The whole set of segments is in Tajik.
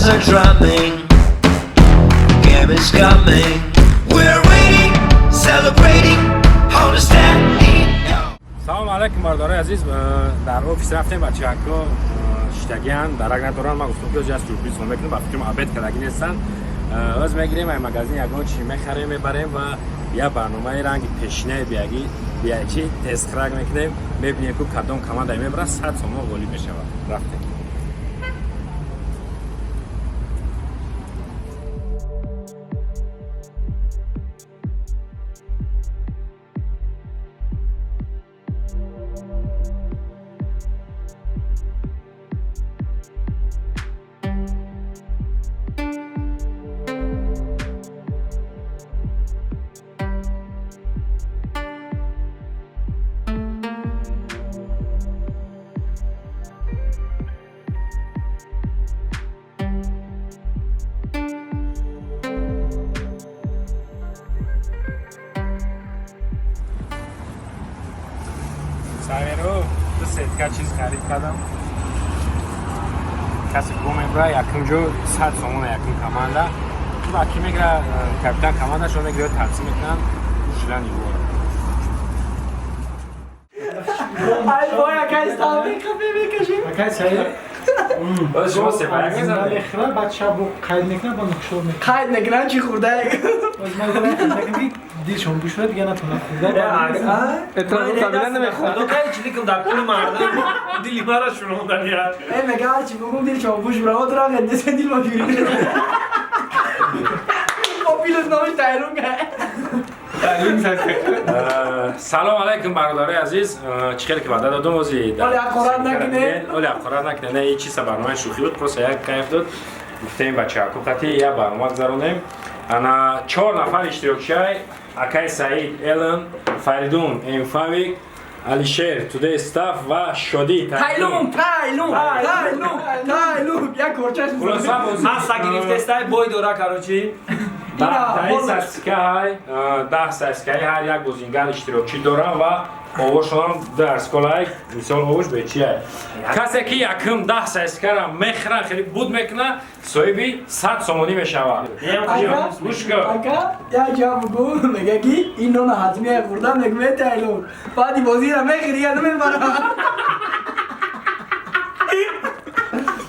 are drumming. Game is coming. We're waiting, celebrating on the Stanley. Салом алейкум, бародарои азиз. Дар офис рафтем, бачаҳако шиштагиан, дарак надоранд. Ман гуфтам, ки аз сюрприз мекунем, ба фикрам, обед кардагӣ нестанд. Оз мегирем, ай магазин ягон чи мехарем, мебарем ва як барномаи ранги пешинаи биягӣ биячи тезхирак мекунем. Мебинем, ку кадом команда мебарад, 100 сомон ғолиб мешавад. Рафтем. Саверо, ду сетка чиз харид кардам. Касе го мебра, якум ҷо 100 сомона якум команда ва ки мегира, капитан командашо мегира, тақсим мекунанд. Шудани ӯ. Ай вой, акай стави қафе мекашим. Акай Саид. Боз шумо сепарак мезанед? Мехӯрад, баъд шаб қайд мекунад, ба нукшор мекунад. Қайд мекунам чӣ хӯрда. Боз ман мекунам, ки дилшон бушурад, дига натонад хӯрда. Дили мара шунондан я. Э, мега ҳарчи бугум дилшон буш бира, отра гандесе дил ма гирид. Мо пилот номаш тайрун га. Салом алайкум, бародарои азиз. Чӣ хеле ки ваъда додум, ози Оли ҳақорат накунед. Оли ҳақорат накунед. Не, ин чиса барномаи шӯхӣ буд, просто як кайф дод. Гуфтем, бачаҳако қати як барнома гузаронем. Ана чор нафар иштирокчиай: акай Саид, Элен, Фаридун, Эмфавик, Алишер, Today Staff ва Шодӣ. Тайлун, тайлун, тайлун, тайлун. Як корчаш. Хулоса, бози Аса гирифтестай, бой дора, короче. Даҳтаи саскаҳай, 10 саскаи ҳар як бозингар иштирокчӣ дорам ва овошонам дар сколай, мисол, овош бечиай. Касе ки якум 10 саскара мехӯра, хеле буд мекуна, соҳиби 100 сомонӣ мешавад. Гӯш кун. Ака, як ҷо бугу, мега ки ин нона ҳатми хӯрда мегӯе тайлун. Баъди бозиро мехӯри, я намебара.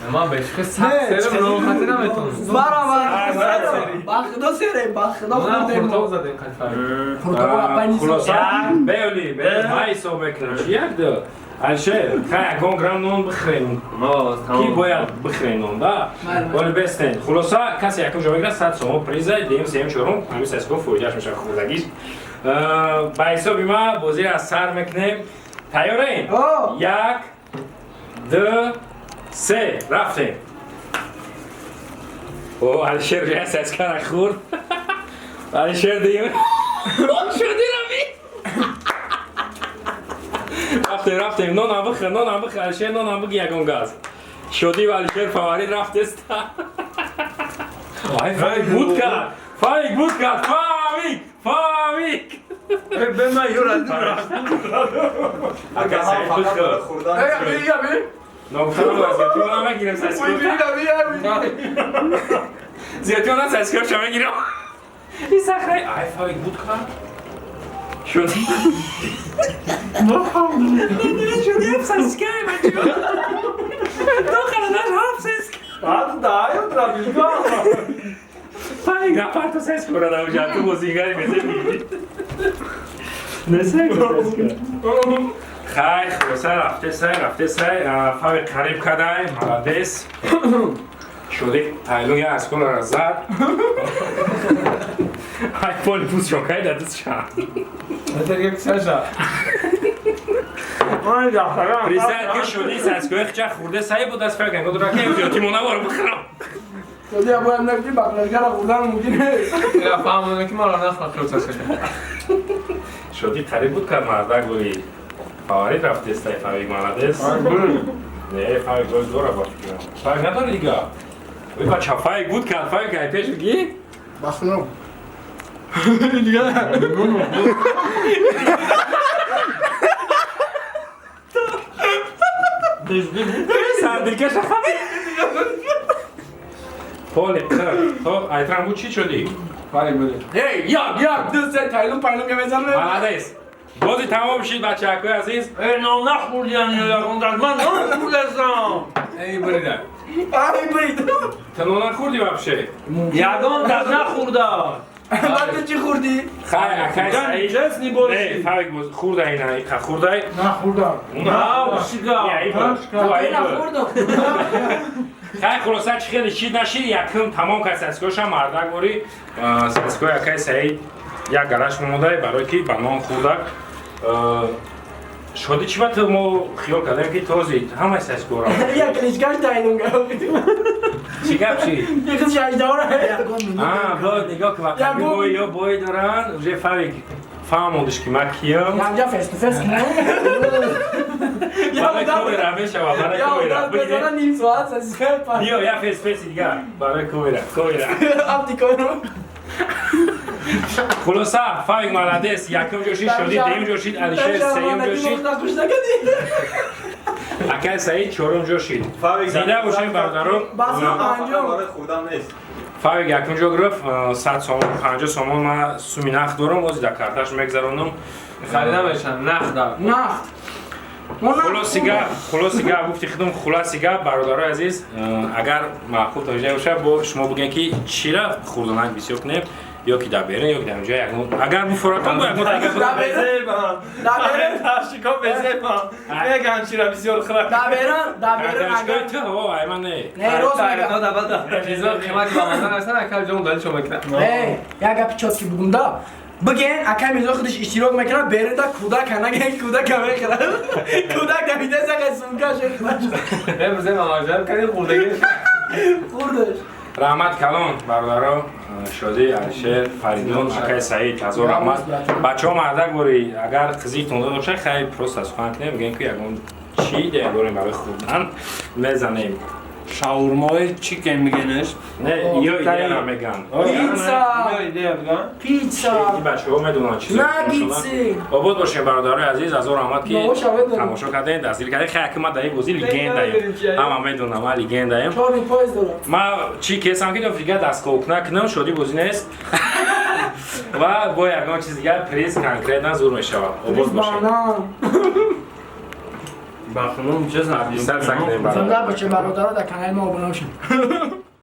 Ман бешухи сад серам роҳатӣ наметонам. Барабар. Ба худо сере, ба худо хӯрдем. Қуртоб задем қатфар. Қуртоб апай нист. Хулоса, беоли, ман ҳисоб мекунам. Чи як ду? Алишер, хай ягон грамм нон бихӯрем. Ки бояд бихӯрем нон, да? Оли бестен. Хулоса, касе якум ҷо мегирад, 100 сомон приза, дуюм, сеюм, чорум, ҳамин сеско фоидааш мешавад хӯрдагиш. Ба ҳисоби ма бозиро аз сар мекунем. Тайёрем? О! Як, ду, се, рафтем. О, Алишер як сескара хӯрд. Алишер дуюм. Шуди рави. Рафтем, рафтем, нонам бихӯр, нонам бихӯр, Алишер, нонам бигӣ ягон газ. Шодӣ ва Алишер фаворит рафтеста. Ай, Фавик буд кард. Фавик буд кард. Фавик! Фавик! Бе ма юра. Ака Саид, бихӯр. Э, я би. Ногуфтам, зиёдтиро намегирем саскор. Зиёдтиро на саскорша мегирем. И сахрай. Ай, Фавик буд кард. Шодӣ. Шодӣ ҳафт саскай, бачаҳо. Ду харадаш ҳафт саскай. Баъд даё дравига. Фавик напарто саскора да уҷа, ту бозигари мезани. Несай саскор. Хай, хулоса, рафте сай, рафте сай, Фавик қариб кадай, молодец. Шодӣ тайлун як асколара зад. Ай, поли пӯстшон кай да дастшан. Як саша. Ман рафтагам. Представь, ки шодӣ саскои хча хӯрде сай буд, аз Фавик ангод рака зиёдти монавор бихӯрам. Шодӣ абоям накти баклажкара хӯрдан мумкин нест. Я фаҳмонам, ки маро нахӯрд саша. Шодӣ қариб буд кард, мардак гули. Фаворит рафтестай, Фавик молодец. Не, Фавик гол дора, ба фикрам. Фавик надори дига. Ой, бача, Фавик буд кард, Фавик ай пеш бигӣ? Бахнам. Дига. Сардилкаша хабар. Фоли қир. То айтрам бу чӣ шудӣ? Фарик буди. Эй, як, як, ду, се, тайлум пайлум мезанам. Молодец. Бози тамом шид бачаҳакои азиз. Эй, нон нахӯрдиан ягон дар ман нон хӯрдастам. Эй, бурида. Ай, брид. Ту нон нахӯрдӣ вообще? Ягон дар нахӯрда. Баъд ту чӣ хӯрдӣ? Хай, акай Саид. Честный Не, боши. Фарик боз хӯрда ина, иқа хӯрдай. Нахӯрдам. На, бошига. Не, ай буд. Ту ай буд. Нахӯрдам. Хай, хулоса чӣ хеле шид нашид, якум тамом кард сасикоша мардак бори. Сасикои акай Саид як гараш мондай барои ки ба нон хӯрдак. Шодӣ чӣ ба ту мо хиёл кардем ки този ҳамаи сасикора. Як кличкаш тайлум гап. Чӣ гап шид? Як қиз шаждаора. А, бо нигоҳ ки вақти Ягон- бой ё бой доранд, уже Фарик фаҳмондиш ки ман киям. Ямҷа фест ту фест кунам. Барои ковера мешава, барои Я ковера. удар безана ним соат сасикои па. Биё, я фест фести дигар. Барои ковера, ковера. Абди койро. Хулоса, Фарик молодец, якум ҷо шид, Шодӣ дуюм ҷо шид, Алишер сеюм ҷо шид. Хуш накардӣ. Акай Саид чорум ҷо шид. Фарик Зинда бошем бародарон. Бас панҷум. Барои хӯрдан нест. Фарик якум ҷо гирифт, 100 сомон, 50 сомон ман суми нақд дорам, ози дар карташ мегзаронам. Харида мешан, нах дар. Нахт. Мо нахт. Хулоси гап, хулоси гап, гуфти худам хулоси гап, бародарои азиз, агар маъқул тоҷида бошад, бо шумо бигӯем ки чира хурданак бисёр кунем, ё ки дар берун, ё ки дар ҷои ягон. Агар буфоратон бо ягон Дар берун. Безебам. Дар берун. Ташико безебам. Меган чира бисёр хӯрак. Дар берун, дар берун Агар агар ту ҳо, ай ман не. Не, рост мегам. Чизо қимати ба маза нестан, акал ҷон дали шо мекунад. Эй, як гапи чотки бугум да. Биген, акай Мирзо худаш иштирок мекунад, берунда кӯдак наген кӯдак мехӯрад. Кӯдак давида сақа сумкаш хӯрдаш. Э, бизе мамаҷар кардем хӯрдагӣ. Хӯрдаш. Раҳмат калон бародаро, Шодӣ, Алишер, Фаридун, акай Саид, ҳазор раҳмат. Бачаҳо мардак бори, агар қизиқтон дода бошад, хай просто сухан кунем, бигӯем ки ягон чӣ идея дорем барои хӯрдан, мезанем. Шаурмои чикен мегенеш. Не, ё идея меган. Пицца, Ино идея будан. пицца, Бачаҳо медонанд чизо. наггетсы. Обод бошем бародарои азиз, ҳазор раҳмат ки Бобо медонам. тамошо кардем, дастгирӣ кардем. Хай, ки ман дар ин бозӣ легендаем. Ҳама медонам, ман легендаем. Чорный поезд дорад. Ман чӣ кесам ки дигар дастковк накунам, шодӣ бозӣ нест. Ва бо ягон чиз дигар приз конкретно зур мешавад. Обод бошем. Банан. Бахнум честно. Сар сакнем бародар. Зинда бошем бародаро, дар канали мо обуна бошед.